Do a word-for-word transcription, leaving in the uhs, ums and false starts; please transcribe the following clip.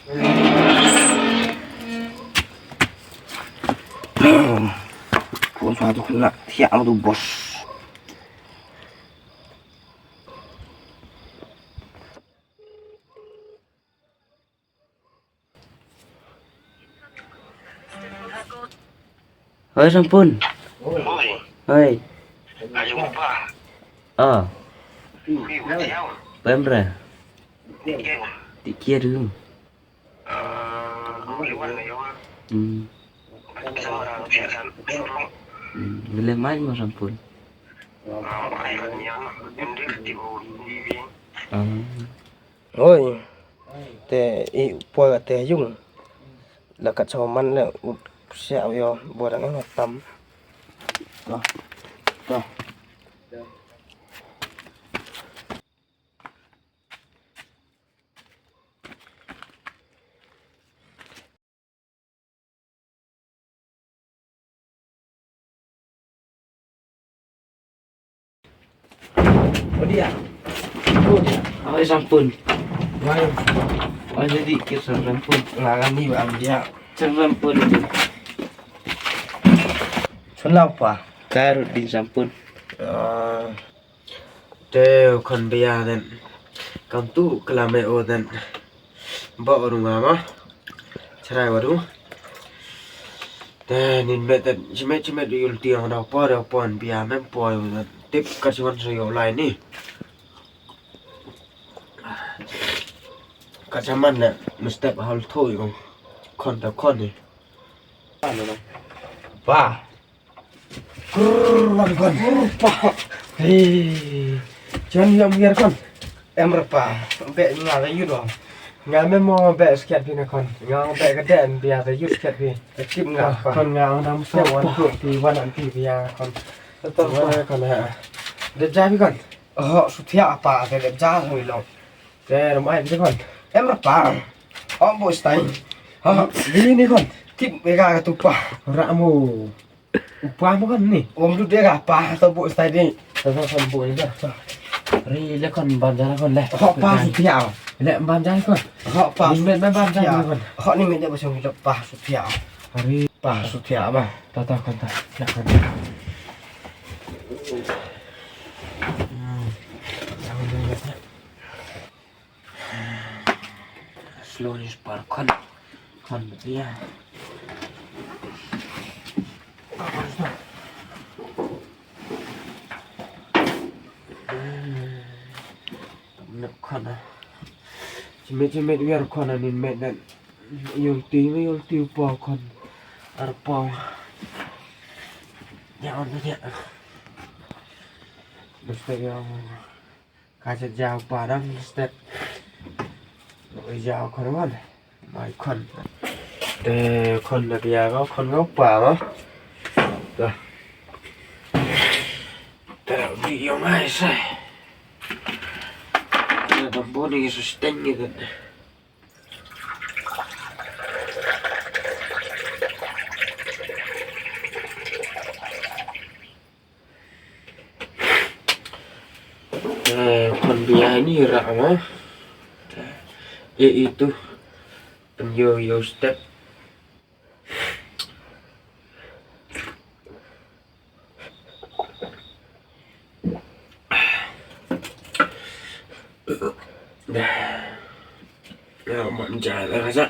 Phone sa tu kena thiah ma tu bos. Hoi Sampun. Oi. Hoi. Ayo pa. Ah. Ui, ui, ui. Pemra. Ui. Ti kia du. Hmm. Hmm. Wele mai mo Sampun. Ah. Hoi. Te i poi te yung. La kat sa man le u sia u yo bo dang eng tam. To. To. Oi Sampun. Wai. Wai jadi ke Sampun. Ngarang ni ba am dia. Sampun itu. Sunau pa. Karut din Sampun. Ah. Te u khon bia den. Kam tu kala me o den. Ba o runga ma. Chrai wa du. Te nin met den. Chimet chimet yul tiang da pa da pon bia mem poi u den. Tip ka chiwan so yo lai ni. Ka chaman ne mestep hal thoi ko. Khon ta khon ni. Pa. Krrr, wan kon. Pa. Hei. Jon yom yer kon. Em re pa. Be nga le yut wan. Nga me mo be sket phi na kon. Nga be ka den bia de yut sket phi. Te tip nga pa. Kon nga wan am se wan tu pi wan an pi bia kon. Te to wan kon ha. De ja phi kon. Ho su thia pa te de ja so lo. Te ram ai phi kon. Em re pa. Ho bo stai. Ha, ni ni kon. Tip be ka tu pa. Ra mo. Upa mo kan ni. Om du dega pa to bo stai ni. To to kon bo ni da. Ri le kon ban jara kon le. Ho pa su pia. Le ban jara kon. Ho pa. Ni me me ban jara kon. Ho ni me de ba su pa su pia. Ri pa su pia ba. Ta ta kon ta. Ya kon. Hmm. Ya kon ya. Slowly spar kon. Kon betul ya. Kon. Kon. Chimet chimet wiar kon anin met dan. Yol ti me yol ti pa kon. Ar pa. Ya on ya. Basta ya. Ka cha jaw pa dang step. Oi jaw khon wan. Mai khon. Te khon na bia ko khon ko pa ko. Ta. Ta di yong ai sai. Ta boni sustain ni ta. Eh, khon bia ni ra ma. Eh, itu. Pen yo yo step. Ya, man jai la ka sa.